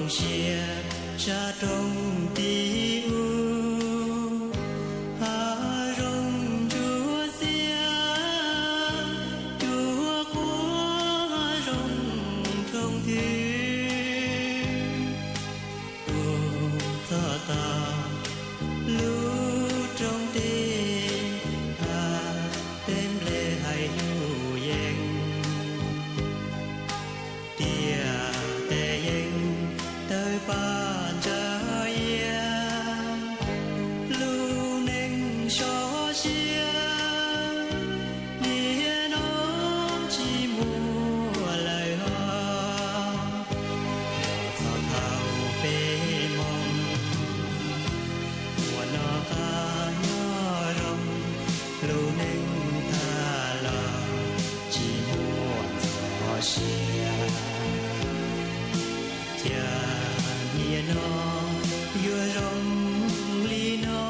Sia sab roob tim ub, hav zoov ntsuab xiab, cuaj qub hav zoov roob twg, tus txog tau lub roob teb, hav teb nplej hais lus yees. Tiaj tes yees tawg paj ntsa iab, lub neej sov siab, niaj hnub tsis muaj lawm hos. Los txog thaum peb moos, muaj noj qab nyob zoo, lub neej tag los tsis muaj ntxhov sia. Cas niaj no yuav zoo li no,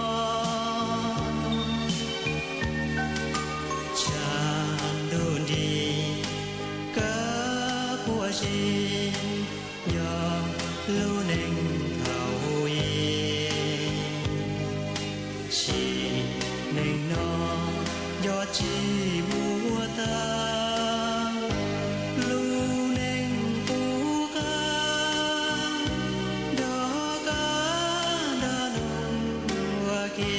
tshav ntuj nrig kab quaj zis, yog lub neej thaum i, sim neej no yog tsis muaj tag, lub neej qub qab nrog kab nrog noog ua ke.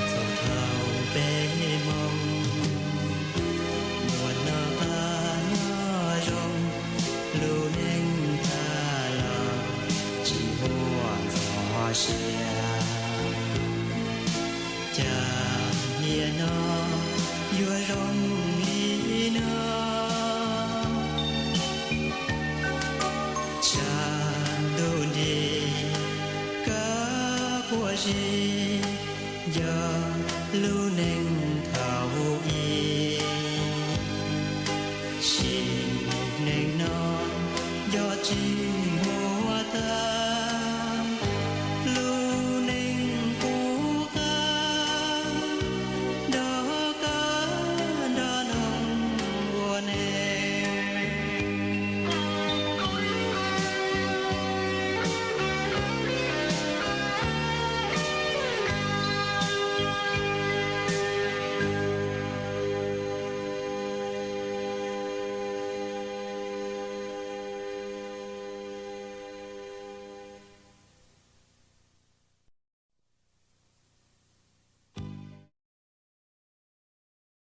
Txog thaum peb moos, muaj noj qab nyob zoo, lub neej tag los tsis muaj ntxhov sia. Cas niaj no yuav zoo li no, tshav ntuj nrig kab quaj zis, yog lub neej thaum i, sim